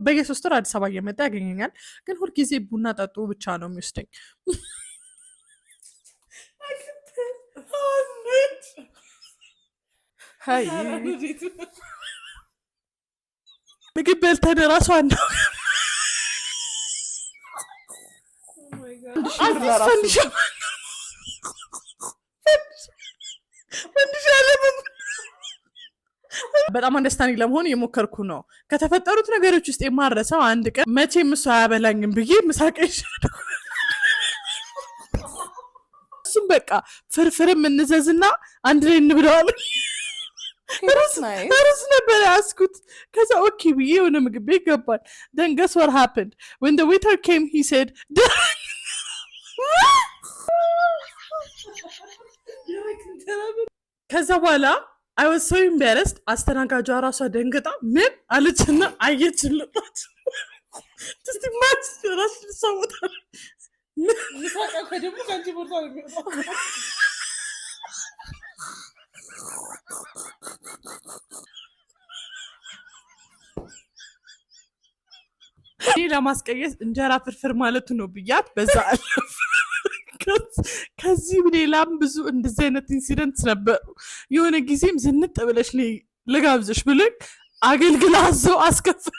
በየ3 ወር አዲስ አበባ እየመጣ ያገኘኛል። ግን ሁልጊዜ ቡና ጠጡ ብቻ ነው የሚወስደኝ። አይ፣ ምግብ በልተን እራሱ አናውቅም። 1,000 አዲስ ፈንዲሻ ፈንዲሻ ለምን በጣም understanding ለመሆን እየሞከርኩ ነው። ከተፈጠሩት ነገሮች ውስጥ የማረሰው አንድ ቀን መቼም እሱ አያበላኝም ብዬ ምሳቄ፣ እሱም በቃ ፍርፍርም እንዘዝና አንድ ላይ እንብለዋለን። ሩዝ ነበር ያዝኩት። ከዛ okay ብዬ የሆነ ምግብ ቤት ገባን። Then guess what happened? When the waiter came, he said ከዛ በኋላ I was so embarrassed። አስተናጋጇ ራሷ ደንግጣ ምን አለችና አየችልጣት። Just imagine ራስሽን ሰውታል። ደግሞ ከአንቺ ቦርሳ ነው የሚወጣው። እኔ ለማስቀየስ እንጀራ ፍርፍር ማለቱ ነው ብያት በዛ አለፍ። ከዚህም ሌላም ብዙ እንደዚህ አይነት incident ነበሩ። የሆነ ጊዜም ዝንጥ ብለሽ ነይ ልጋብዝሽ ብሎኝ አገልግል አዘው አስከፍል።